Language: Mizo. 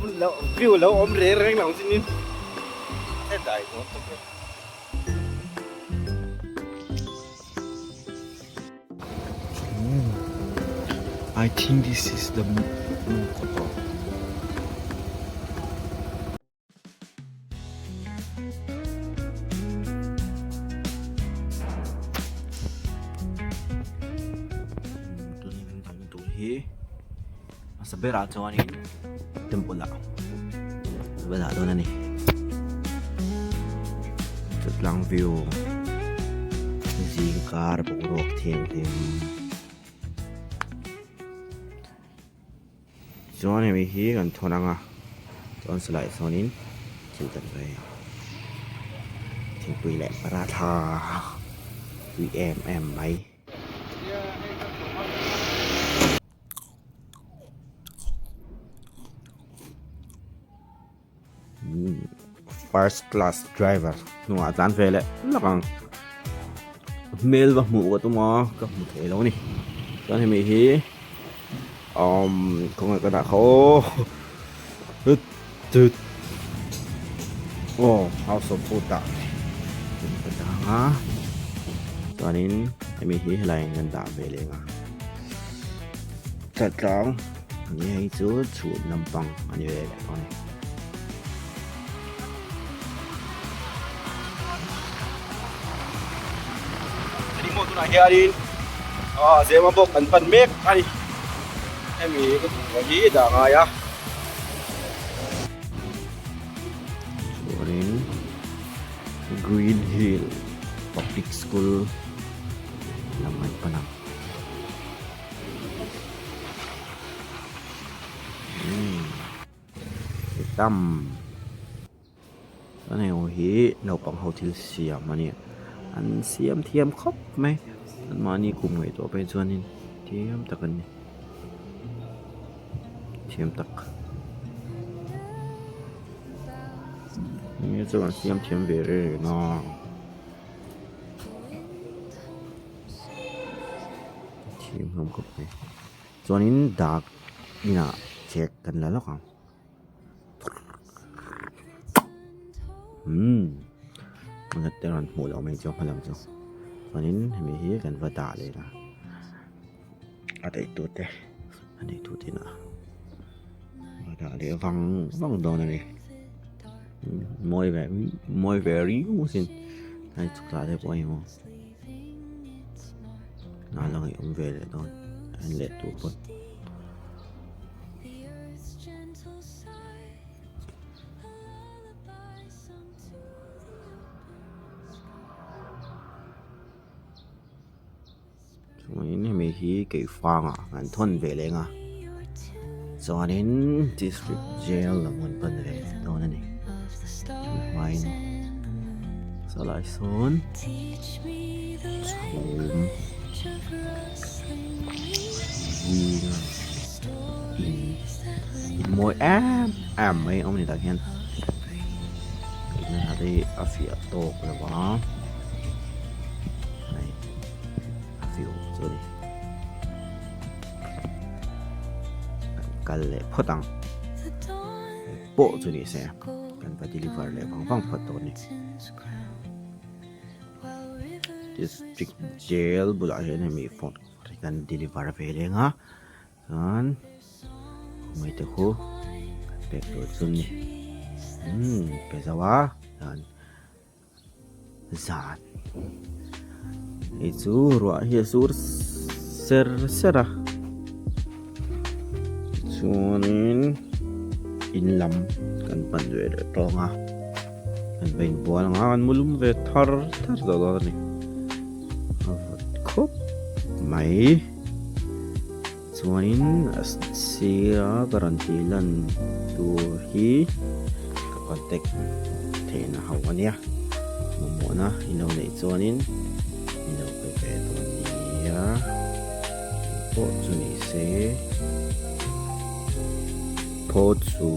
awm lo view lo awm reng reng lo sin in a dai dawn tawp e. I think this is the Mongkot. Tur hi hmasa berah chuanin temple ah va dah dawn a ni chutlang view zingkar boruak thianghlim. Chuan hemi hi kan thawn ang a chuan silai sawnin thil kan ve a thingpui leh paratha tui em em mai. First class driver hnungah a tlan ve leh lawk ang hmel va hmuh ka tum a ka hmu thei lo a ni chuan hemi hi umm khawnge ka dah kha aw tut tut aw house of food ah ka dah ang a chuanin hemi hi helai ah hian kan dah ve leh ang a tlatlang. Ni hei chu chhun lampang a ni ve leh dawn a ni. Hei maw tunah hianin ah zema bawk kan pan mek a ni. Hemi ka bungrua hi dah ngai a. Chuanin Green Hill Public School lam an pan ang. Tam chuan heng ho hi naupang ho thil siam a ni an siam thiam khawp mai an mahni kum ngaihtuah phei chuanin thiam tak an ni thiam tak enge chuan an siam thiam ve reng a. Thiam hlawm khawp mai chuanin dak inah chek kan la lawk ang umm te rawn hmuh loh mai chu hma lam chu chuanin hemi hi kan va dah leh a a daih tur te a nei tur te inah a dah leh vang vang dawn a ni mawi ve mawi ve riau sin hei chhuk thla te pawh a ni maw. Hna la ngaih awm ve leh dawn en leh tur pawn. Chuanin hemi hi keifangah an thawn ve leng a chuanin district jail lam an pan ve leh dawn a ni hmain sawlai sawn chhum zing in in mawi em em mai a awm a ni tah hian a fiah tawk lo a. A view chu a ni. Kan kal leh phawt ang. Pawh chu ni se kan va deliver leh vang vang phawt dawn a ni. District jail bulah hian hemi phone kan deliver ve leng a chuan khawngaih te khu kan pek tur chu a ni. Umm pe zo a chuan. zan hei chu ruah hi a sur ser ser a chuanin in lam kan pan ve leh tawng a kan va inbual ang a kan mu lum ve thar thar tawh dawn a ni a vawt khawp mai chuanin a sira ka rawn tih lan tur hi ka contact theihna ho a nia mamawhna in lo neih chuanin min lo pe ve dawn nia pawh chu ni se phaw chu.